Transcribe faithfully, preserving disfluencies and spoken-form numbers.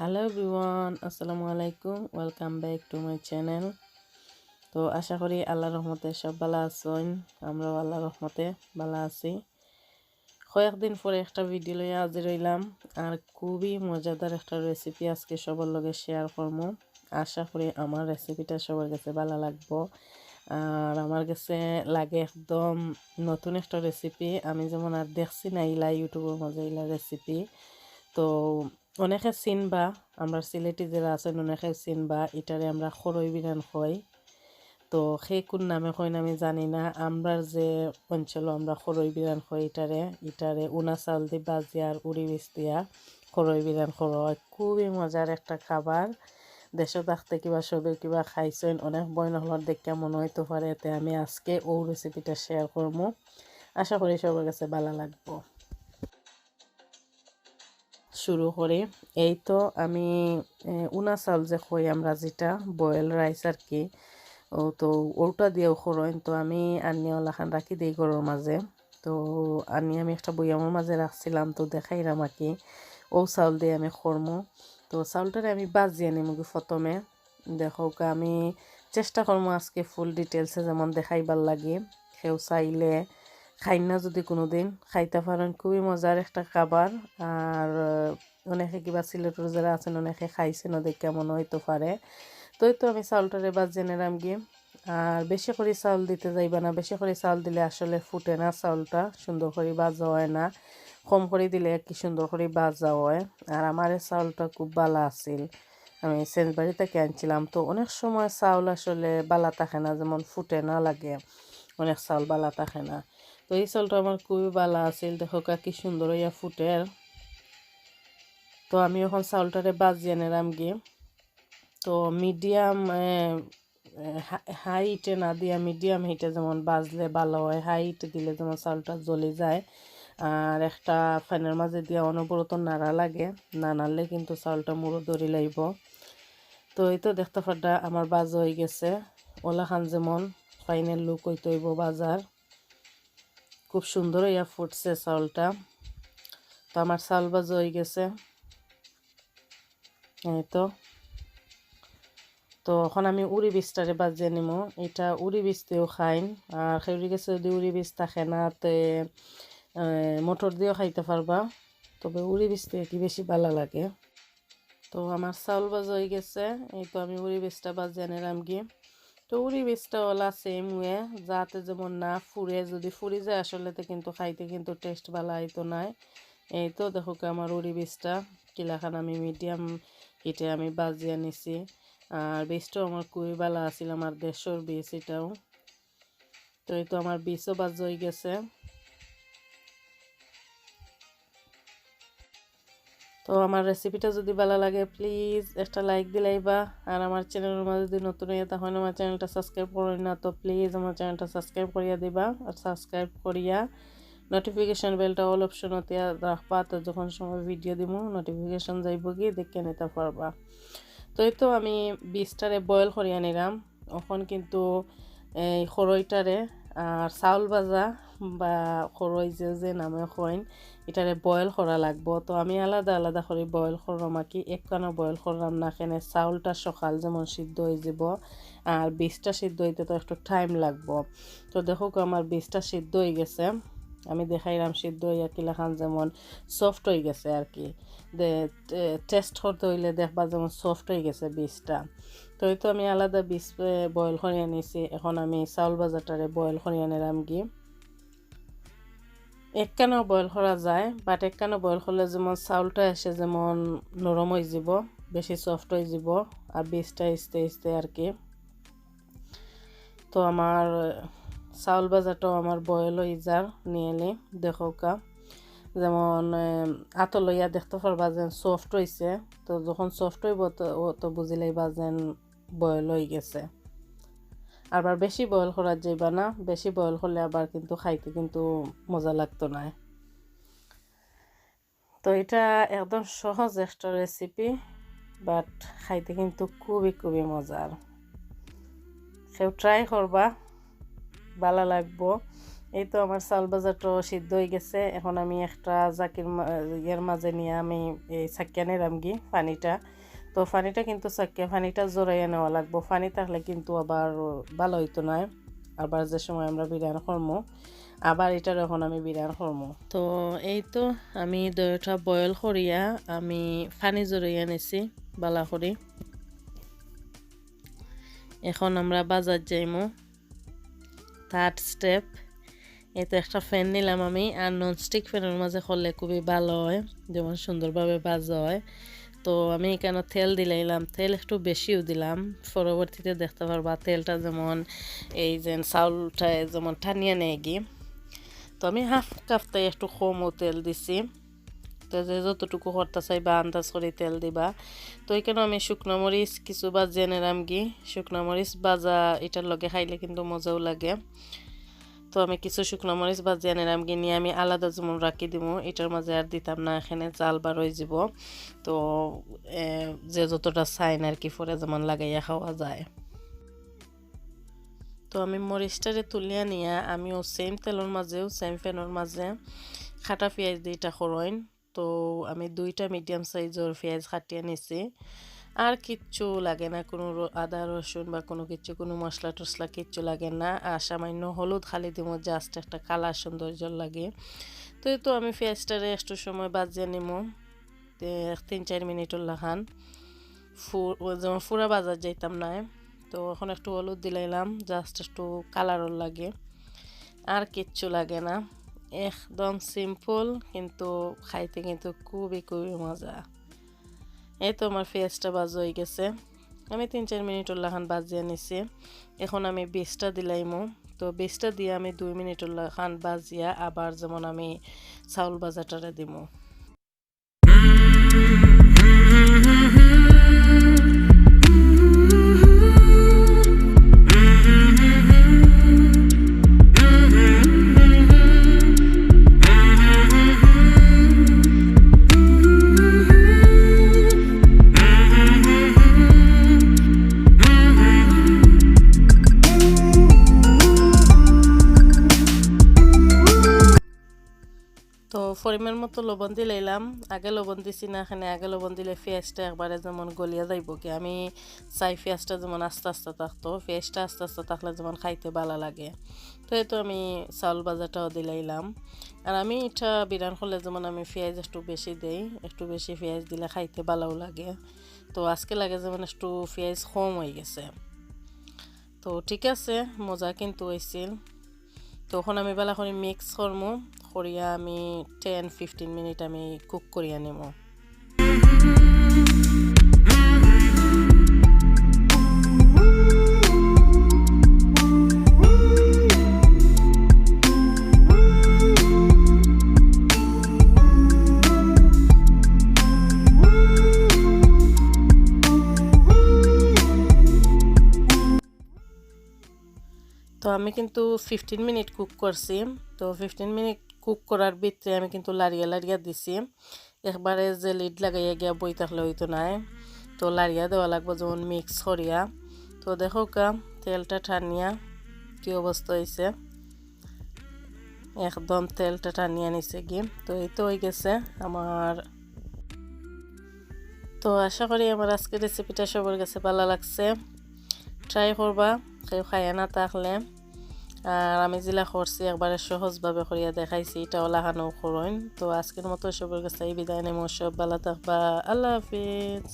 Hello everyone, আসসালামু আলাইকুম। Welcome back to my channel. তো আশা করি আল্লাহর রহমতে সব ভালা আছইন, আমরাও আল্লাহর রহমতে ভালা আছি। কয়েকদিন পরে একটা ভিডিও লইয়া হাজির অইলাম, আর খুবই মজাদার একটা রেসিপি আজকে সবার লগে শেয়ার করমু। আশা করি আমার রেসিপিটা সবার কাছে ভালা লাগবো। আর আমার কাছে লাগে একদম নতুন একটা রেসিপি, আমি যেমন আর দেখছি না ইলা ইউটিউবর মাঝে ইলা রেসিপি। তো অনেকে চিনবা, আমরার সিলেটি যেরা আছইন অনেকে চিনবা, ইটারে আমরা খরই বিরান কই। তো কে কুন নামে কইন আমি জানি না, আমরার যে অঞ্চলো আমরা খরই বিরান কই ইটারে, ইটারে উনা চাউল দি বাজিয়া আর উরি বিচ দিয়া খরই বিরান করা অয়। খুবই মজার একটা খাবার। দেশো থাকতে কিবা সবে কিবা খাইছইন, অনেক বইন অকলর দেখিয়া মনো অইতো পারে, তে আমি আজকে অউ রেসিপিটা শেয়ার করমু। আশা করি সবার কাছে ভালা লাগবো। শুরু করি। এই তো আমি, এ, উনা চাউল যে কই আমরা, যেটা বয়েল রাইস আর কি, ও তো অউটা দিয়াও করইন। তো আমি আনিয়া অলাখান রাখি দেই ঘরর মাঝে। তো আনি আমি একটা বয়ামর মাঝে রাখছিলাম, তো দেখাইরাম আর কি। অউ চাউল দি আমি করমু। তো চাউলটারে আমি বাজিয়া নিমুগি প্রথমে। দেখউক্কা, আমি চেষ্টা করমু আজকে ফুল ডিটেলসে যেমন দেখাইবার লাগি। কেউ চাইলে খাইন না যদি কুনুদিন, খাইতা পারইন, খুবই মজার একটা খাবার। আর, আহ, অনেকে কিবা সিলেটর যেরা আছইন অনেকে খাইছইন, দেখিয়া মনো অইতো পারে। তো এই তো আমি চাউলটারে বাজিয়া নিরামগি। আর বেশি করি চাউল দিতে যাইবা না, বেশি করি চাউল দিলে আসলে ফুটে না চাউলটা, সুন্দর করি বাজা অয় না। কম করি দিলে আর কি সুন্দর করি বাজা অয়। আর আমার এই চাউলটা খুব ভালা আছিল, আমি সেন্সবাড়ি থাকি আনছিলাম। তো অনেক সময় চাউল আসলে ভালা থাকে না, যেমন ফুটে না লাগে, অনেক চাউল ভালা থাকে না। তো এই চাউলটা আমার খুবই ভালা আছিল, দেখউক্কা কি সুন্দর অইয়া ফুটের। তো আমি অখন চাউলটারে বাজিয়া নিরামগি। তো মিডিয়াম, হাই হিটে না দিয়া মিডিয়াম হিটে যেমন বাজলে ভালা অয়, হাই হিটে দিলে যেমন চাউলটা জ্বলি যায়। আর একটা ফ্যানর মাঝে দিয়া অনবরত নাড়া লাগে, না নাড়লে কিন্তু চাউলটা মুড়ো ধরি লাইবো। তো এই তো দেখতা পাররা আমার বাজা অইগেছে, অলাখান যেমন ফাইনাল লুক অইতো অইবো বাজার। খুব সুন্দর অইয়া ফুটছে চাউলটা। তো আমার চাউল বাজা অইগেছে। এই তো, তো অখন আমি উরি বিচটারে বাজিয়া নিমু। ইটা উরি বিচ দিয়াও খাইন, আর কেউরি গেছে যদি উরি বিচ থাকে না তে, আহ, মটর দিয়াও খাইতা পারবা, তবে উরি বিচ দিয়া কি বেশি ভালা লাগে। তো আমার চাউল বাজা অইগেছে, এই তো আমি উরি বিচটা বাজিয়া নিরামগি। তো উরি বিচটা অলা সেম ওয়ে, যাতে যেমন না ফুড়ে, যদি ফুড়ি যায় আসলে তো কিন্তু খাইতে কিন্তু টেস্ট ভালা অইতো নায়। এই তো দেখউক্কা আমার উরি বিচটা কিলাখান আমি মিডিয়াম হিটে আমি বাজিয়া নিছি। আর বিচটাও আমার খুবই ভালা আছিল, আমার দেশর বিচ ইটাও। তো এই তো আমার বিচও বাজা অইগেছে। তো আমার রেসিপিটা যদি ভালা লাগে প্লিজ একটা লাইক দিলাইবা, আর আমার চ্যানেলর মাঝে যদি নতুন অইয়া থাকইন আমার চ্যানেলটা সাবস্ক্রাইব করইন না তো প্লিজ আমার চ্যানেলটা সাবস্ক্রাইব করিয়া দিবা, আর সাবস্ক্রাইব করিয়া নোটিফিকেশন বেলটা অল অপশন অতিয়া রাখবা, তো যখন সময় ভিডিও দিমু নোটিফিকেশন যাইবোগি, দেখিয়া নিতা পারবা। তো এই তো আমি বিচটারে বয়েল করিয়া নিরাম। অখন কিন্তু এই খরইটারে আর চাউল বাজা বা খরই যে যে নামে কইন, ইটারে বয়েল করা লাগবো। তো আমি আলাদা আলাদা করি বয়েল কররাম আর কি, একখানো বয়েল কররাম না, কেনে চাউলটা সকাল যেমন সিদ্ধ অইযিবো, আর বিচটা সিদ্ধ অইতে তো একটু টাইম লাগবো। তো দেখউক্কা আমার বিচটা সিদ্ধ অইগেছে, আমি দেখাইরাম সিদ্ধ অইয়া কিলাখান যেমন সফট অইগেছে আর কি। দে-, টে-, টেস্ট করতে অইলে দেখবা যেমন সফট অইগেছে বিচটা। তো এই তো আমি আলাদা বিচ, এ, বয়েল করিয়া নিছি। অখন আমি চাউল বাজাটারে বয়েল করিয়া নিরামগি। একখানো বয়েল করা যায়, but একখানো বয়েল করলে যেমন চাউলটা এসে যেমন নরম অইযিবো, বেশি সফট অইযিবো, আর বিচটা আস্তে আস্তে আর কি। তো আমার চাউল বাজাটাও আমার বয়েল অইযার নিয়েলি, দেখউক্কা। যেমন, এ, আতো লইয়া দেখতা পারবা যেন সফট অইছে। তো যখন সফট অইবো তো, ও তো বুঝিলাইবা যেন বয়েল অইগেছে। আবার বেশি বয়েল করা যাইবা না, বেশি বয়েল করলে আবার কিন্তু খাইতে কিন্তু মজা লাগতো নায়। তো ইটা একদম সহজ একটা রেসিপি, but খাইতে কিন্তু খুবই খুবই মজার। কেউ ট্রাই করবা, ভালা লাগবো। এই তো আমার চাউল ভাজাটা সিদ্ধ হয়ে গেছে। এখন আমি একটা জাকির মা-, ইয়ের মাঝে নিয়া আমি এই ছাকিয়া নিলাম গি পানিটা। তো পানিটা কিন্তু ছাকিয়া, পানিটা ঝরাইয়া নেওয়া লাগবো। পানি থাকলে কিন্তু আবার ভালা হইতো নায়। আবার যে সময় আমরা বিরান করমু, আবার ইটার এখন আমি বিরান করমু। তো এই তো আমি দুইটা boil করিয়া আমি পানি ঝরাইয়া নিছি ভালা করি। এখন আমরা ভাজাত যাইমু। Third step, এই তো একটা pan নিলাম আমি, আর non-stick panর মাঝে করলে খুবই ভালা হয়, যেমন সুন্দরভাবে ভাজা হয়। তো আমি এখানো তেল দিলাইলাম, তেল একটু বেশিও দিলাম। পরবর্তীতে দেখতা পারবা তেলটা যেমন এই যে চাউলটা যেমন টানিয়া নেয় গি। তো আমি half cup থাকি একটু কমও তেল দিছি। তো যে যতটুকু করতা চাইবা আন্দাজ করি তেল দিবা। তো এখানো আমি শুকনা মরিচ কিছু ভাজিয়া নিলাম গি। শুকনা মরিচ ভাজা ইটার লগে খাইলে কিন্তু মজাও লাগে। তো আমি কিছু শুকনা মরিচ ভাজিয়া নিলাম গি, নিয়া আমি আলাদা যেমন রাখি দিমু, ইটার মাঝে আর দিতাম না, এখানো ঝাল বার হয়ে যাব। তো এ, যে যতটা চাইন আর কি, পরে যেমন লাগাইয়া খাওয়া যায়। তো আমি মরিচটারে তুলিয়া নিয়া আমি ও same তেলর মাঝেও, same panর মাঝে কাটা পিয়াজ দি ইটা করইন। তো আমি দুইটা medium sizeর পিয়াজ কাটিয়া নিছি। আর কিচ্ছু লাগে না, কোনো র-, আদা রসুন বা কোনো কিছু, কোনো মশলা টশলা কিচ্ছু লাগে না। আর সামান্য হলুদ খালি দিমু, just একটা কালার সৌন্দর্য লাগে। তো এই তো আমি পিয়াজটারে একটু সময় ভাজিয়া নিমু, তে এক তিন চার মিনিটর লাখান। ফু-, ও যেমন পুরা ভাজাত যাইতাম না। তো এখন একটু হলুদ দিলাইলাম, just একটু কালারর লাগে, আর কিচ্ছু লাগে না। একদম simple, কিন্তু খাইতে কিন্তু খুবই খুবই মজা। এই তো আমার পিয়াজটা ভাজা হয়ে গেছে, আমি তিন চার মিনিটর লাখান ভাজিয়া নিছি। এখন আমি বীজটা দিলাইমু। তো বীজটা দিয়া আমি দুই মিনিটর লাখান ভাজিয়া আবার যেমন আমি চাউল ভাজাটারে দিমু। তো পরিমাণ মতো লবণ দিলাইলাম। আগে লবণ দিছি না, এখানো আগে লবণ দিলে পিয়াজটা একবারে যেমন গলিয়া যাইব কি। আমি চাই পিয়াজটা যেমন আস্তা আস্তা থাকতো, পিয়াজটা আস্তা আস্তা থাকলে যেমন খাইতে ভালা লাগে। তো এই তো আমি চাউল ভাজাটাও দিলাইলাম। আর আমি ইটা বিরান করলে যেমন আমি পিয়াজ একটু বেশি দেই, একটু বেশি পিয়াজ দিলে খাইতে ভালাও লাগে। তো আজকে লাগে যেমন একটু পিয়াজ কম হয়ে গেছে। তো ঠিক আছে, মজা কিন্তু হইছিল। তো এখন আমি ভালা করি mix করমু, করিয়া আমি ten fifteen মিনিট আমি cook করিয়া নিমু। তো আমি কিন্তু fifteen মিনিট cook করছি। তো fifteen মিনিট cook করার ভিতরে আমি কিন্তু লাড়িয়া লাড়িয়া দিছি, একবারে যে lid লাগাইয়া গিয়া বই থাকলে হইতো নায়। তো লাড়িয়া দেওয়া লাগবো যেমন mix করিয়া। তো দেখো কা তেলটা টানিয়া কি অবস্থা হইছে, একদম তেলটা টানিয়া নিছে গি। তো এই তো হয়ে গেছে আমার। তো আশা করি আমার আজকের রেসিপিটা সবার কাছে ভালা লাগছে, try করবা কেউ খাইয়া না থাকলে। আর আমি যেলা করছি একবারে সহজভাবে করিয়া দেখাইছি, ইটা অলাখানও করইন। তো আজকের মতো সবার কাছে এই বিদায় নেমু, সব ভালা থাকবা, আল্লাহ হাফিজ।